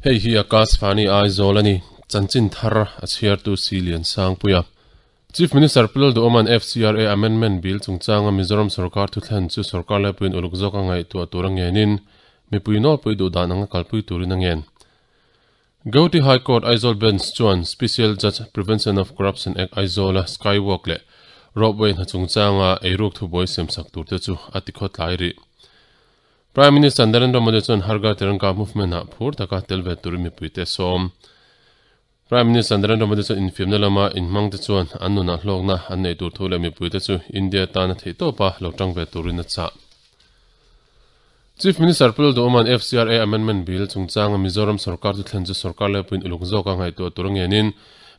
Hei hi Akashvani Aizawl a ni. Chanchin thar a chhiartu Si Liansangpuia. Chief Minister Pu Lalduhoma'n FCRA Amendment Bill chungchanga Mizoram sorkar thuthlen chu sorkar laipuiin uluk zawk a ngaihtuah tur a ngenin mipui nawlpui duh dan anga kalpui turin a ngen. Guwahati High Court Aizawl Bench chuan Special Judge Prevention of Corruption Act Aizawla Skywalk leh Ropeway hna chungchanga eiruk thubuai siamsak turte chu a tikhawtlai rih. Prime Minister Narendra Modi chuan Har Ghar Tiranga movement-ah phur taka tel ve turin mipuite a sawm. Prime Minister Narendra Modi chuan infiamna lama inhmangte chuan an nunah hlawkna an neih tur thu leh mipuite chu India tana theihtawpa lo tang ve turin a chah. Chief Minister Pu Lalduhoma'n FCRA Amendment Bill chungchanga Mizoram sorkar chu thlen chu sorkar laipuiin uluk zawka ngaihtuah tur a ngenin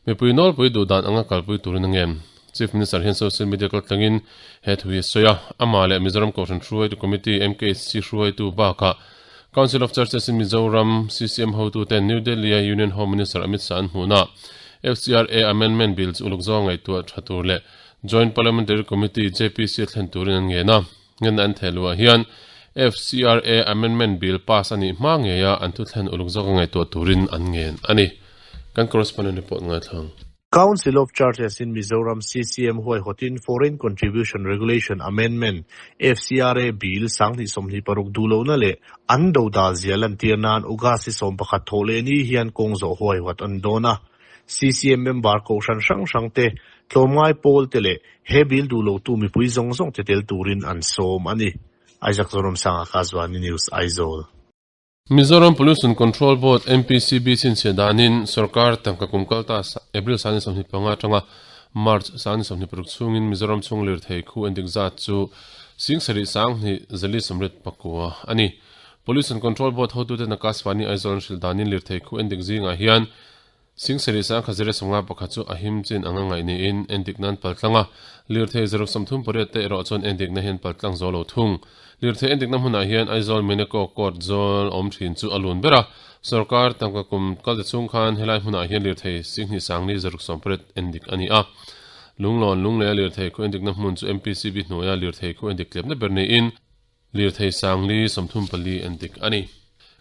mipui nawlpui duh dan anga kalpui turin a ngen. Chief Minister hian social media kaltlangin he thu hi a sawi a, amah leh Mizoram Kohhran Hruaitu Committee, MKHC, hruaitu bakah Council of Churches in Mizoram, CCM, hotuten New Delhi-a Union Home Minister Amit Shah an hmuhna FCRA Amendment Bill chu uluk zawng ngaihtuah tha tur leh Joint Parliamentary Committee, JPC, a thlen turin an ngen a. Ngenna an theh luah hian FCRA Amendment Bill pass a nih hma ngeia an thuthlen uluk zawka ngaihtuah turin an ngen a ni. Kan correspondent report ngaithlang. Council of Churches in Mizoram, CCM, huaihawtin Foreign Contribution Regulation Amendment, FCRA, Bill 2026 duh lohna leh an dodal zia lantir nan August hi 11 thawh leh ni hian kawng zawh huaihawt an dawn a. CCM member kohhran hrang hrang te, tlawmngai pawl te leh he bill duh lotu mipui zawng zawng te tel turin an sawm a ni. Isaac Zoramsanga, Kazwani News, Aizawl. Mizoram Pollution Control Board, MPCB, chhinchhiah danin sorkar tangka kum kalta April 2025 atanga March 2026 chhungin Mizoram chhung lirthei khu endik zat chu 72,289 a ni. Pollution Control Board hotuten Akashvani Aizawl an hrilh danin lirthei khu endik zingah hian 75,051 chu a him chin anga ngaih niin endik nan paltlang a, lirthei 38 te erawh chuan endikna hian paltlang zo lo thung. Lirthei endikna hmunah hian Aizawl Meneko Court zawl awm thin chu a lun ber a, sorkar tangka kum kalte chhung khan helai hmunah hian lirthei 2,280 endik a ni a. Lunglawn Lungleia lirthei khu endikna hmun chu MPCB hnuaia lirthei khu endik tlepna ber niin Lirthei sangli 34 endik a ni.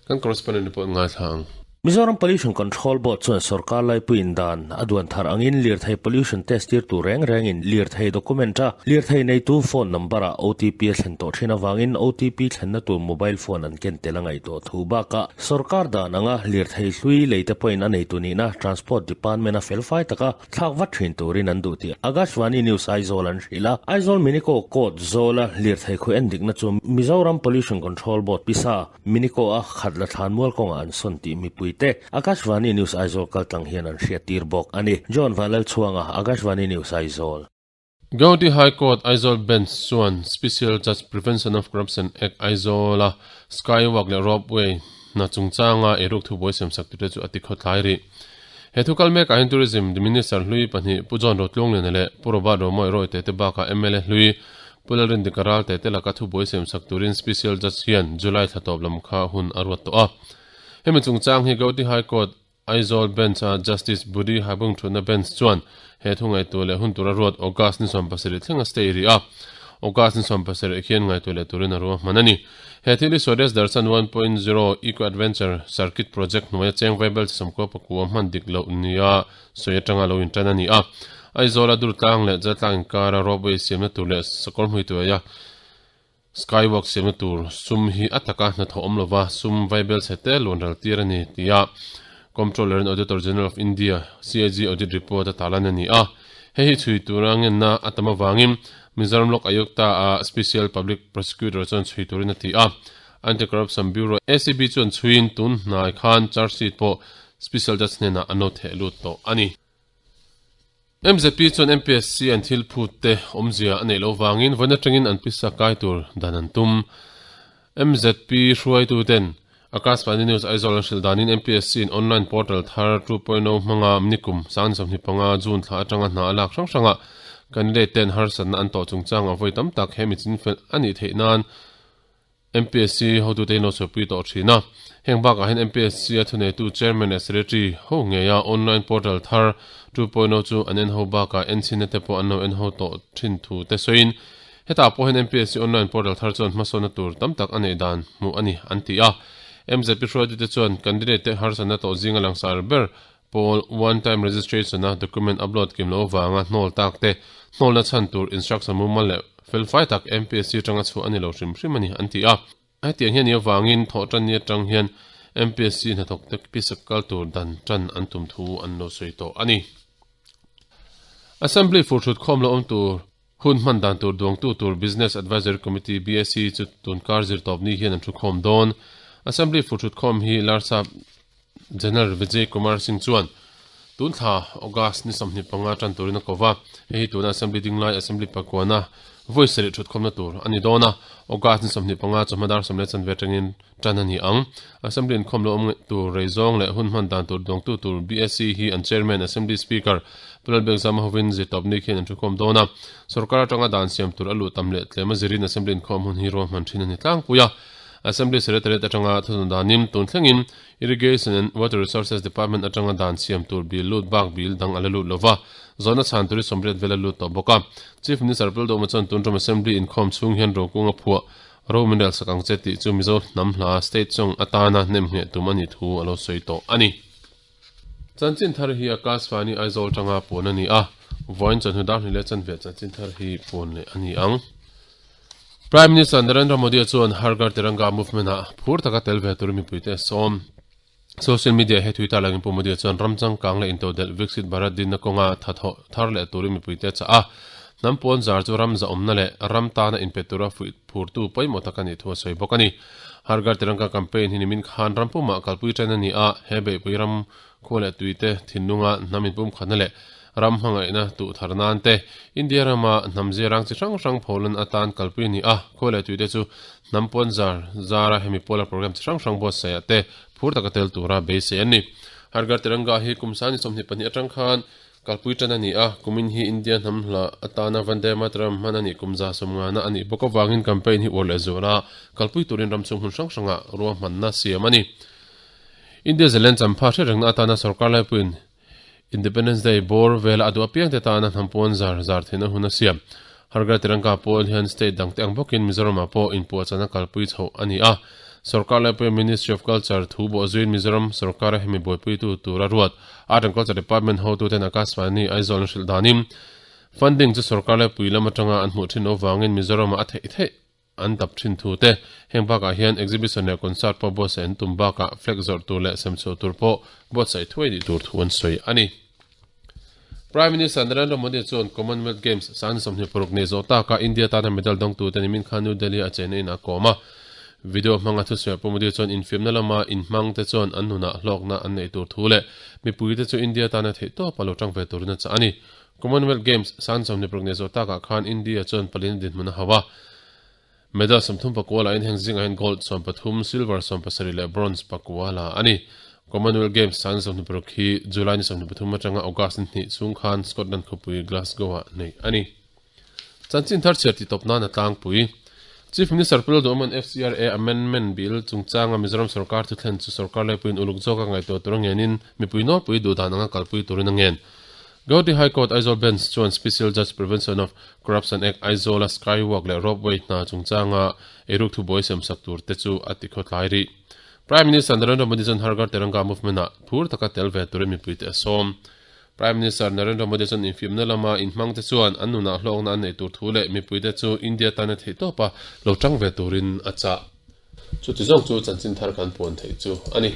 Kan correspondent report ngaithla ang. Mizoram Pollution Control Board chuan sorkar laipuiin dan a duan thar angin lirthei pollution test tir tur reng rengin lirthei document a lirthei neitu phone number ah OTP a thlen tawh thin avangin OTP thlenna tur mobile phone an ken tel a ngaihtuah thu bakah sorkar dan anga lirthei hlui leite pawhin a neitu nihna Transport Department a felfai taka Thlak vat thin turin an duh tih Akashvani News Aizawl an hrilh a. Aizawl Minico Court zawla lirthei khawi en dikna chu Mizoram Pollution Control Board pisa Minico a khat la thlan mual kawngah an sawn tih mipuite Akashvani News Aizawl kaltlang hian an hriattir bawk a ni. John Vanlalchhuanga, Akashvani News Aizawl. Guwahati High Court Aizawl Bench chuan Special Judge Prevention of Corruption Act Aizawla Skywalk leh Ropeway hna chungchanga eiruk thubuai siamsak tute chu a ti khawtlai rih. He thu kal mekah hian Tourism Minister hlui pahnih Pu John Rotlungliana leh Pu Robert Romawih Roy tete bakah mla hlui Pu Lalrindika Ralte te laka thubuai siamsak turin Special Judge hian July thla tawp lam kha hun a ruat tawh a. Hemi chungchang hi Guwahati High Court Aizawl Bench-a Justice Budi Habung thutna bench chuan he thu ngaihtuah leh hun tura ruat August ni 17 thleng a stay rih a. August ni 17 khian ngaihtuah leh turin a ruahman a ni. He thil hi Swadesh Darshan 1.0 Eco Adventure Circuit Project hnuaia cheng vaibel chi sawmkua pakua hman dik loh nia sawi atanga lo intan a ni a. Aizawla Durtlang leh Jaltlang inkara ropeway siamna tur leh sakawr hmuituaia Skywalk siamna tur sum hi a taka hnathawh awm lova sum vaibel chhe te luan ral tir a ni tia Comptroller and Auditor General of India, CAG, audit report a tarlan a ni a. Hei hi chhui tura ngenna a tam avangin Mizoram Lok Ayukta a Special Public Prosecutor chuan chhui turin a ti a. Anti-Corruption Bureau, ACB, chuan chhuiin tun hnai khan charge sheet pawh Special Judge hnenah an lo theh lut tawh a ni. MZP chuan MPSC an thil phut te awmzia a neih loh vangin vawiin atangin an pisa kai tur dan an tum. MZP hruaitu ten Akashvani News Aizawl an hrilh danin MPSC in online portal thar 2.0 hmanga nikum 2025 June thla atanga hna a lak hrang hrangah candidate ten harsatna an tawh chungchangah vawi tam tak he mi chinfel a nih theih nan MPSC hotute in lo sawi tawh thin a. Heng bakah hian MPSC a thuneitu Chairman leh Secretary ho ngeia online portal thar 2.0 chu an en ho bakah enchhinna te pawh an lo en ho tawh thin thu te sawiin hetah pawh hian MPSC online portal thar chuan hmasawnna tur tam tak a neih dan hmuh a ni an ti a. MZP hruaitute chuan candidate te harsatna tawh zinga langsar ber pawl one time registration a document upload kim loh avanga hnawl tak te hnawlna chhan tur instruction mumal leh felfai tak MPSC atanga chhuah a ni lo hrim hrim a ni an ti a. Hetiang hian i avangin thawhtan ni atang hian MPSC hnathawk te pisa kal tur dan tan an tum thu an lo sawi tawh a ni. Assembly furthut khawm lo awm tur hun hman dan tur duangtu tur Business Advisory Committee, BAC, chu tunkar zirtawp ni hian an thu khawm dawn. Assembly furthut khawm hi Larsap General Vijay Kumar Singh chuan tun thla August ni 25 tan turin a ko va, hei hi tuna Assembly ding lai Assembly pakuana vawi sarih thutkhawmna tur a ni dawn a, August ni 25 chawhma dar sawm leh chanve atangin tan a ni ang. Assembly inkhawm lo awm tur rei zawng leh hun hman dan tur dawngtu tur BSc hi an Chairman Assembly Speaker Pu Lalbiakzama hovin zirtawpni khian an thukhawm dawn a, sorkar atanga dan siam tur a luh tam leh tlem a zirin Assembly inkhawm hun hi ruahman thin a ni tlangpui a. Assembly Secretariat atanga thunun danin tun thlengin Irrigation and Water Resources Department atanga dan siam tur bill lut bak bill dang a la lut lova, zawhna chhan turi sawmriat vel a lut tawh bawk a. Chief Minister Pildawma chuan tun tum Assembly inkhawm chhung hian Rokunga phuah ro min rel sak ang che tih chu Mizo hnam hla state song atana hnemngheh tum a nih thu a lo sawi tawh a ni. Chanchin thar hi Akashvani Aizawl tanga puan a ni a, vawiin chawhnu dar hnih leh chanve chanchin thar hi puan leh a ni ang. Prime Minister Narendra Modi chuan Har Ghar Tiranga movement-ah phur taka tel ve turin mipuite a sawm. Social media he thui tarlangin Pu Modi chuan ram changkang leh intodelh Viksit Bharat dinna kawnga thathawh thar leh turin mipuite a chah a. Hnam pawn zar chu ram zahawmna leh ram tana inpe tura fuih phurtu pawimawh tak a nih thu a sawi bawk a ni. Har Ghar Tiranga campaign hi nimin khan ram pumah kalpui tan a ni a, he beihpui ram khua leh tuite thinlunga hnam inpumkhatna leh ram hmangaihna tuh thar nan te India rama hnam ziarang chi hrang hrang pholan atan kalpui a ni a, khua leh tuite chu hnam pawn zar zara hemi pawla program chi hrang hrang buatsaihah te phur taka tel tura beisei an ni. Har Ghar Tiranga hi kum sani 22 atang khan Kalpui tan a ni a, kumin hi India hnam hla atana Vande Mataram hman a nih kum 150 a nih bawk avangin campaign hi uar leh zual a, kalpui turin ram chhung hmun hrang hrangah ruahmanna siam a ni. India zalen champha hriat rengna atana sorkar laipuiin Independence Day bawr vela a duh apiangte tana hnam pawn zar zar theihna hun a siam. Har Ghar Tiranga pawl hian state dangte ang bawkin Mizoramah pawh inpuahchahna kalpui chhoh a ni a. Sorkar laipuia Ministry of Culture thu bawh zuiin Mizoram sorkara hemi buaipuitu tura ruat Art and Culture Department hotuten Akashvani Aizawl an hrilh danin funding chu sorkar laipui lam atanga an hmuh thin loh vangin Mizoramah a theih theih an dap thin thu te. Heng bakah hian exhibition leh concert pawh buatsaih an tum bakah flag zawrh tur leh semchhuah tur pawh buatsaih thuai nih tur thu an sawi a ni. Prime Minister Narendra Modi chuan Commonwealth Games 2026 nei zawh taka India tana medal dawngtute nimin khan New Delhi a chenna in a kawm a. Video hmanga thusawi Pu Modi chuan infiamna lama inhmangte chuan an nunah hlawkna an neih tur thu leh mipuite chu India tana theihtawp a lo tang ve turin a chah a ni. Commonwealth Games 2026 nei zawh takah khan India chuan palina dinhmun a hauh a. Medal 31 la in heng zingah hian gold 13, silver 17 leh bronze pakua la a ni. Commonwealth Games 2026 hi July ni 23 atanga August ni hnih chhung khan Scotland khawpui Glasgow-ah neih a ni. Chanchin thar chhiar tihtawp nan a tlangpui. Chief Minister Pu Lalduhawma'n FCRA Amendment Bill chungchanga Mizoram sorkar thuthlen chu sorkar laipuiin uluk zawka ngaihtuah tur a ngenin mipui nawlpui duhdan anga kalpui turin a ngen. Guwahati High Court Aizawl Bench chuan Special Judge Prevention of Corruption Act Aizawla Skywalk leh Ropeway hna chungchanga eiruk thubuai semsak tur te chu a ti khawtlai rih. Prime Minister Narendra Modi chuan Har Ghar Tiranga movement-ah phur taka tel ve turin mipuite a sawm. Prime Minister Narendra Modi chuan infiamna lama inhmangte chuan an nunah hlawkna an neih tur thu leh mipuite chu India tana theihtawpa lo tang ve turin a chah. Chuti zawng chu chanchin thar kan puan theih chu a ni.